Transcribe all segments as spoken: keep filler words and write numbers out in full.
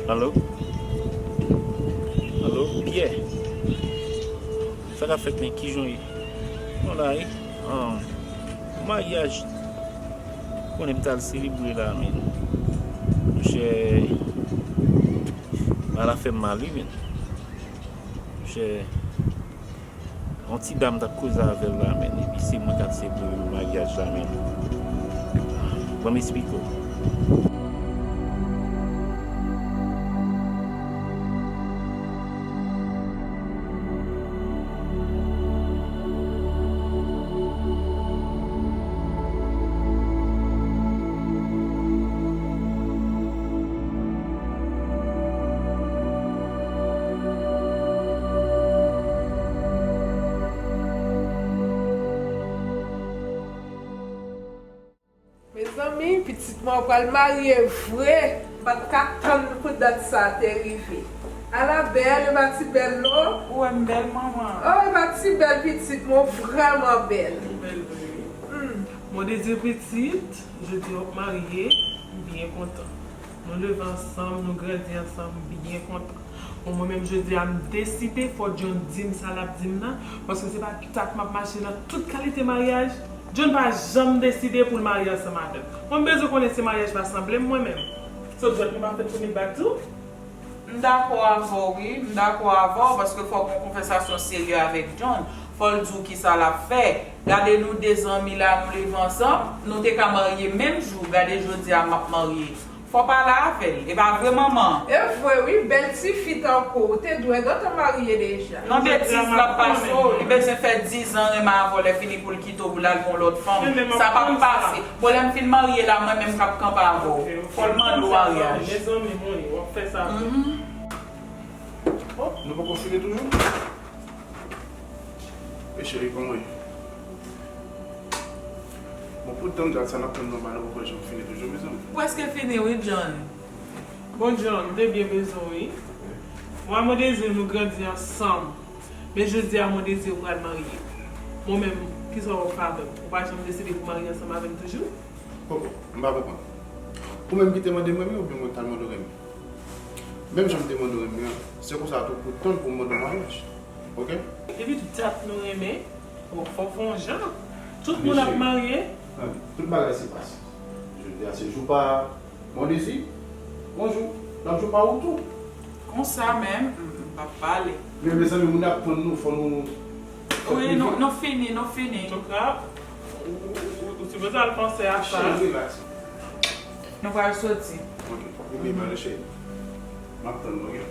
Alo? Alo, Pyè? Sa k ap fèt, men? Kijan w ye? Mwen la wi. An, maryaj, konnen m t al selebre la, men. Monchè, bagay la fè m mal wi, men. Monchè, yon ti dam t ap koze avè l la, men, epi se mwen k ap selebre maryaj la, men. Ban m esplike w. Mezanmi, pitit mwen pral marye vre. M pa t ka tann pou dat sa te rive. Ala bèl, e pa ti bèl non? Ou wè m bèl, manman? Oh, e pa ti bèl, pitit mwen, ou vrèman bèl. Ou bèl vre wi. Hmm. Mondésir pitit, jodi a w ap marye, m byen kontan. Nou leve ansanm, nou grandi ansanm, m byen kontan. Bon, mwen menm jodi a, m deside, fò John di m sa l ap di m nan, paske se pa tak m ap mache nan tout kalite maryaj. John pa janm deside pou l marye ansanm avè m. Mwen, m bezwen konnen si maryaj la sanble m mwen menm. So, John, nou pa fèt pou met bak tou? M dakò avè w, wi, m dakò avè w, paske fòk yon konvèsasyon serye avèk John. Fò l di w kisa l ap fè. Gade nou de zanmi la, nou leve ansanm, nou te ka marye menm jou, gade jodi a m ap marye. Fò pale avè l. E pa vre, manman? E vre wi, bèl ti fi tankou w, ou te dwe gentan marye deja. Non, betiz l ap pase w. Li bezwen fè diz an renmen avè w, lè fini pou l kite w, pou l al gen yon lòt fanm. Sa p ap pase. Bon, lè m fin marye la, mwen menm k ap kanpe avè w. Fò l mande w maryaj. Mezanmi, mezanmi, w ap fè sa vre. Mhm. Oh, nou poko fini toujou? E cheri, kòman w ye? Bon, pou tan dat sa n ap tann nan ba nou poko janm fini toujou, mezanmi. Prèske fini wi, John. Bon, John, m te byen bezwen w wi. Mwen, Mondésir, nou grandi ansanm. Men jodi a, Mondésir, ou pral marye. Mwen menm, kisa w ap fè avè m? Ou pa janm deside pou marye ansanm avè m toujou? Poko, m pa konprann. Ou menm ki te mande m renmen oubyen mwen k t al mande w renmen? Menm jan m te mande w renmen an, se konsa tou pou tann pou m mande w maryaj. Oke? Depi dat nou renmen, bon, fò w fè yon jan. Tout moun ap marye. Tout bagay se pasyans. Jodi a se jou pa Mondésir, yon jou, l ap jou pa ou tou. Konsa menm, m, m p ap pale. Men mezanmi, moun ap tann nou, fò nou... Wi, nou, nou fini, nou fini. Antouka, ou, ou, ou, ou sipoze al panse a sa. Cheri, relax. Nou pral soti. Ok, oubyen pale, cheri. M ap tann nou, ok?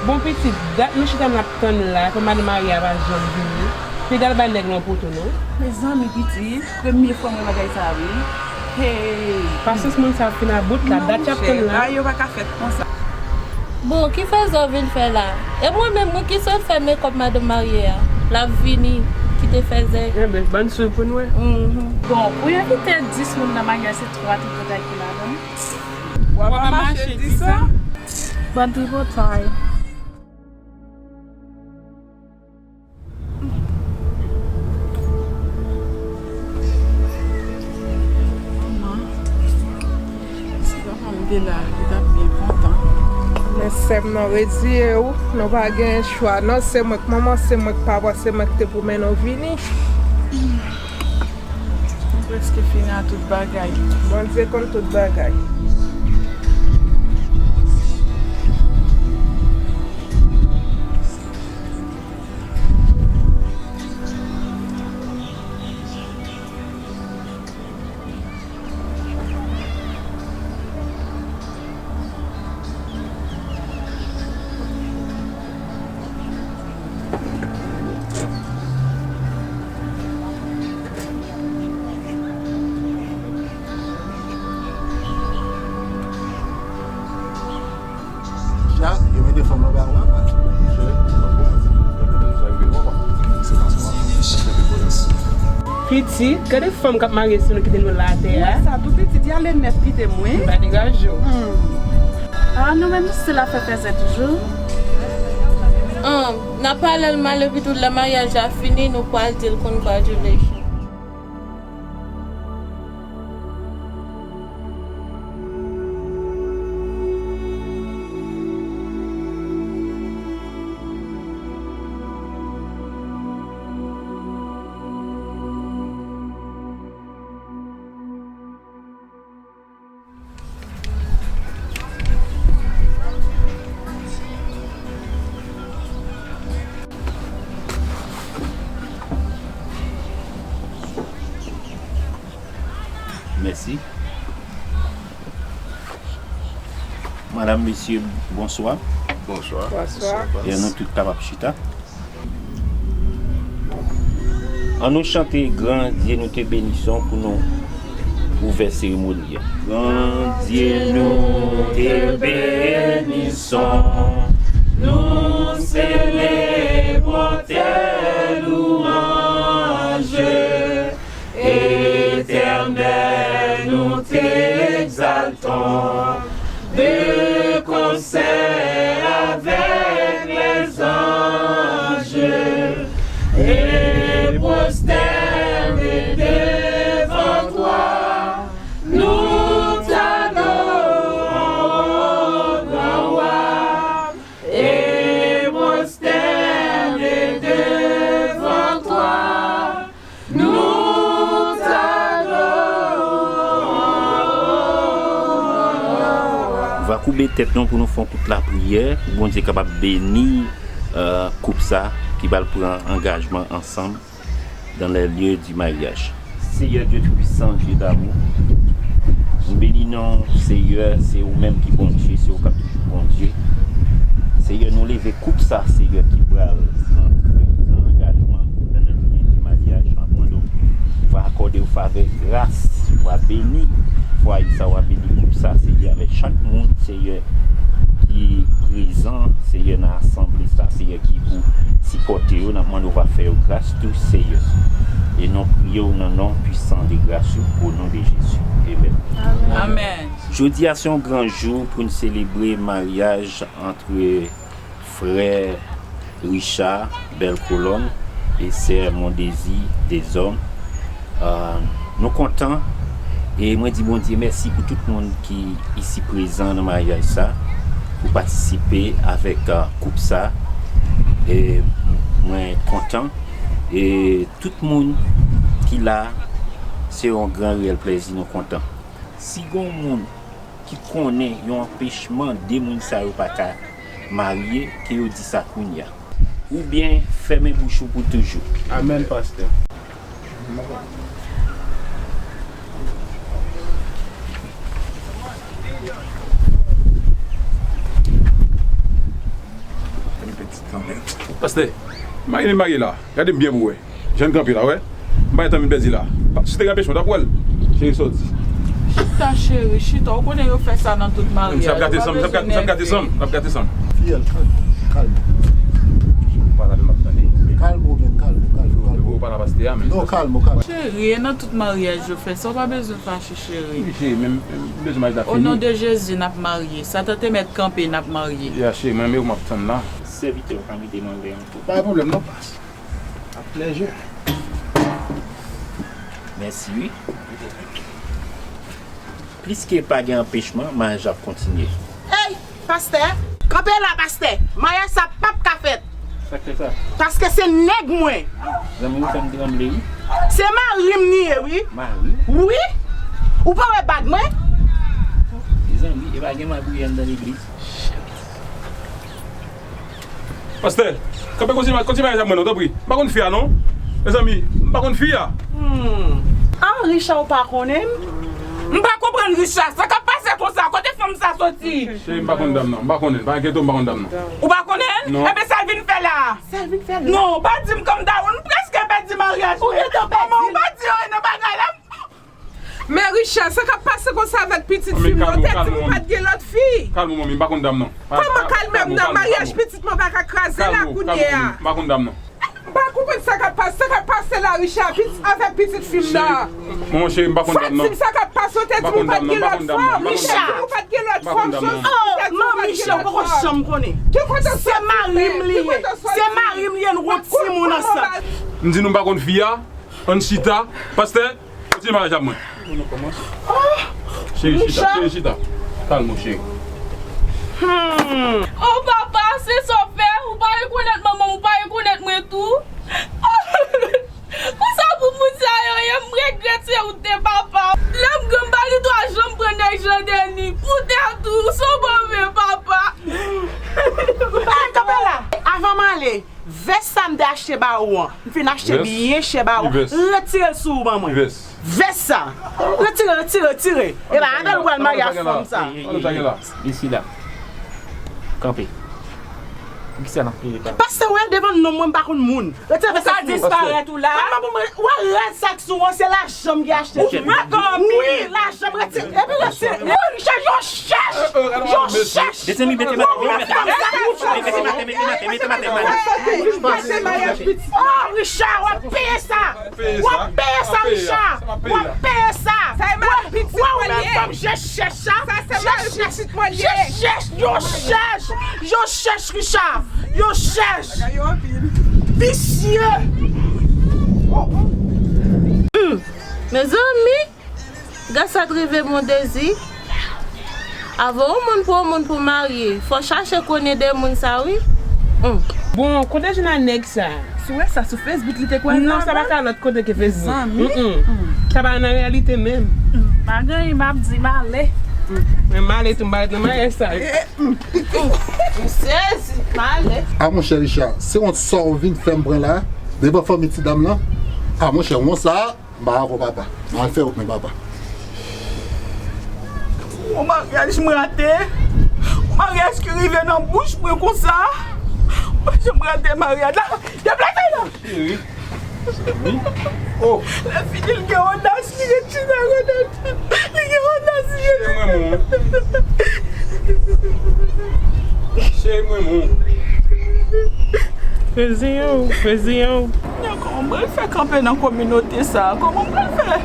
Bon pitit, dat nou chita n ap tann la, epi madanm Maria pa janm vini. Pede al bay nèg lan poto non. Mezanmi pitit, premye fwa m wè bagay sa wi. Hey! Pasyans moun sa fin about la, dat y ap tann la. Bagay yo pa ka fèt konsa. Bon, ki fèzè w vin fè la? E mwen menm, mwen ki sot fè mekòp madanm marye a? L ap vini, kite fèzè. Enben, bann sou pou nou wè. Mhm. Bon, pou yo envite dis moun nan maryaj, se twa tripotay ki ladan. W ap mache di sa? Bann tripotay. Manman, si papa m te la, li t ap byen kontan. Men sè m, non, reziye w, nou pa gen chwa, non, se mwen k manman, se mwen k papa, se mwen k te pou mennen w vini. M prèske fini ak tout bagay. Bondye konn tout bagay. Sa, yo mete fanm nan ba w, pa. Pitit, gade fanm k ap marye sou nou kite nou la atè a. Mwen sa tou pitit, y ale nèt kite m wi. M pa degaje w. Hmm. Ah, nou menm nou still ap fè fèzè toujou. An, n ap pale l mal epi tou lè maryaj la fini, nou pral di l congratulations. Mèsi. Madam, mesye, bonswa. Bonswa. Bonswa. E nou tout kapab chita. Ann nou chante Grand Dieu nous te bénissons pou nou ouvè seremoni a. Grand Dieu nous te bénissons, nous célébrons tes louanges. Éternel, nous t'exaltons de concert avec les anges et prosternés devant toi, nous t'adorons, grand roi, et prosternés devant toi, nous t'adorons. Nou va koube tèt nou pou nou fè yon kout lapriyè, pou Bondye kapab beni, euh, koup sa ki pral pran angajman ansanm dans les lieux du mariage. Seyè Dye Toupisan, Dye damou, nou beni non w, Seyè, se ou menm ki Bondye, se ou k ap toujou Bondye. Seyè, nou leve koup sa, Seyè, ki pral antre nan angajman, nan lyen di maryaj, n ap mande w, ou va akòde yo favè, gras, ou va beni fwaye sa, ou va beni koup sa, Seyè, avèk chak moun, Seyè, ki prezan, Seyè, nan asanble sa, Seyè, ki pou sipòte yo, n ap mande w va fè yo gras tou, Seyè. E nou priye w nan non pwisan de gras ou, o non de Jezi. Amèn. Amèn. Jodi a se yon gran jou pou n selebre maryaj antre frè Richard Bèl Kolòn e sè Mondezi Dezòm. Ah, nou kontan e mwen di Bondye mèsi pou tout moun ki isi prezan nan maryaj sa, pou patisipe avèk, ah, koup sa. E mwen kontan e tout moun ki la, se yon gran reyèl plèzi, nou kontan. Si gon moun ki konnen yon anpechman de moun sa yo pa ka marye, ke yo di sa kounye a. Oubyen fèmen bouch ou pou toujou. Amèn, pastè. Pastè, marye li marye la. Gade m byen pou wè. Jan l kanpe la, wè. M pa gen tan vin pèdi la. Pa, si te gen anpechman, w t ap wè l. Cheri, sa w di? Chita, cheri, chita. Ou konnen yo fè sa nan tout maryaj. Misye ap gate san m, misye ap gate san m, misye ap gate san m. Fiyèl, kalme, kalme. Ou pa tande m ap tande. Kalme ou menm, kalme, kalme, kalme. Ou pale a pastè a menm. Non, kalme, kalme. Cheri, e nan tout maryaj yo fè sa, ou pa bezwen fache, cheri. Wi, cheri, men m bezwen maryaj la fini. O non de Jezi, n ap marye. Satan te mèt kanpe, n ap marye. Ya, cheri, mwen menm m ap tann la. Sèvitè, ou pa mete m anlè ankò. Pa gen pwoblèm, non. Ak plèzi. Mèsi, wi. Pliske pa gen anpechman, maryaj la ap kontinye. Ey, pastè! Kanpe la, pastè! Maryaj sa p ap ka fèt! Sa k fè sa? Paske se nèg mwen! Zanmi, ou fè m tranble, wi. Se mari m li ye, wi! Mari? Wi! Ou pa wè bag mwen? Mezanmi, e pa gen magouyè anndan legliz? Pastè, kanpe kontinye, kontinye maryaj ak mwen non, tanpri. M pa konn fi a non. Mezanmi, m pa konn fi a. Hmm. Ah, Richard, ou pa konnen m? M pa konprann Richard. Sa k ap pase konsa? Kote fanm sa soti? Cheri, m pa konn dam nan. M pa konnen. Pa enkyete w, m pa konn dam nan. Ou pa konnen? Non. Enben, sa l vin fè la? Sa l vin fè la? Non, ou pa di m kòm ta, ou prèske pèdi maryaj mwen. Ou gentan pèdi l. Ou pa di anyen nan bagay la. Men Richard, sa k ap pase konsa avèk pitit fi m nan? Ou te di m ou pa t gen lòt fi. Kalme w, manmi, m pa konn dam nan. Kòman kalme m nan? Maryaj pitit mwen pa ka kraze la kounye a. M pa konn dam nan. M pa konprann sa k ap pase, sa k ap pase la, Richard, avèk pitit fi m nan. Monchè, m pa konn dam nan. Fatim, sa k ap pase? Ou te di m ou pa t gen lòt fanm. Richard, ou pa t gen lòt fanm. Oh, manmi, Richard, ou poko janm konnen. Se mari m li ye. Se mari m li ye, nou gon timoun ansanm. M di nou m pa konn fi a. Ann chita. Pastè, kontinye maryaj ak mwen. Cheri, chita, cheri, chita. Kalme w, cheri. Hmm. Oh, papa, se sa w fè? Ou pa rekonèt manman, ou pa rekonèt mwen tou? Konsa pou moun sa yo ye, m regrèt se ou te papa. Lè m gran, m pa gen dwa janm pran nèg Jan Deni. Poutèt ou, se w move, papa. Ey, kanpe la! Avan m ale, vès sa m te achte ba ou an, m fin achte byen chè ba ou. Retire l sou ou ban mwen. Vès sa. Retire, retire, retire. E pa avè l ou pral marye ak fanm sa. Ey, ey, ey, ey. Isi la. Kanpe. Poukisa n ap peye pa? Pastè, wè devan non mwen, m pa konn moun. Retire vès sa sou mwen. Ou ka disparèt ou la. Kòman pou mwen? Wè rad sa k sou ou an, se lajan m ki achte. Ou pa kòrompi. Wi, lajan m retire. Epi retire. Yo, Richard, yo chèch. Yo chèch. Mete m atè, mete m atè, mete m atè, mete m atè, mete m atè. Oh, Richard, w ap peye sa. W ap peye sa, Richard. W ap peye sa. Wè, wè, ou menm fanm, je chèch sa. Je chèch. Je chèch. Yo chèch. Yo chèch, Richard. Yo chèch. Visye. Hmm. Mezanmi, gad sa t rive Mondezi. Avan yon moun pran yon moun pou marye, fò chache konnen de moun sa wi. Hmm. Bon, kote jwenn a nèg sa? Si w wè sa sou Facebook, li te kwè nan. Non, sa pa ka lòt kote ke Facebook. Zanmi. Mm-mm. Sa pa nan reyalite menm. Hmm. Pa gen anyen m ap di, m ale. Hmm. Men m ale tou, m pa ret nan maryaj sa. M sezi, m ale. A monchè Richard, se wont sa w vin fè m pran la, devan fanmi ti dam lan. A monchè, wont sa, m pa avè w papa. M al fè wont mwen papa. Yon maryaj m rate. Yon maryaj ki rive nan bouch mwen konsa. Mwen janm rate maryaj la. Deplase la. Cheri. Cheri. Oh. Lè fini l gen odas, li ret chita kote l. Li gen odas, li ret chita. Cheri mwen, mwen. Cheri mwen, mwen. Reziyen w, reziyen w. Kòman mwen pral fè kanpe nan kominote sa? Kòman mwen pral fè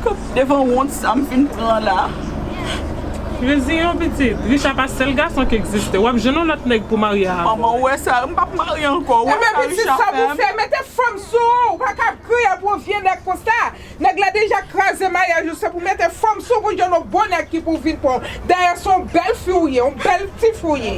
kanpe devan wont sa m fin pran la? Reziyen w, pitit. Richard pa sèl gason ki egziste. W ap jwenn yon lòt nèg pou marye avè w. Manman, ou wè sa, m p ap marye ankò. Ou wè sa Richard fè m? Ebyen, pitit, sa pou fè, mete fanm sou ou. Ou pa ka kriye pou yon vye nèg konsa. Nèg la deja kraze maryaj ou, se pou mete fanm sou ou pou jwenn yon bon nèg ki pou vin pran w. Dayè, se yon bèl fi ou ye, yon bèl ti fi ou ye.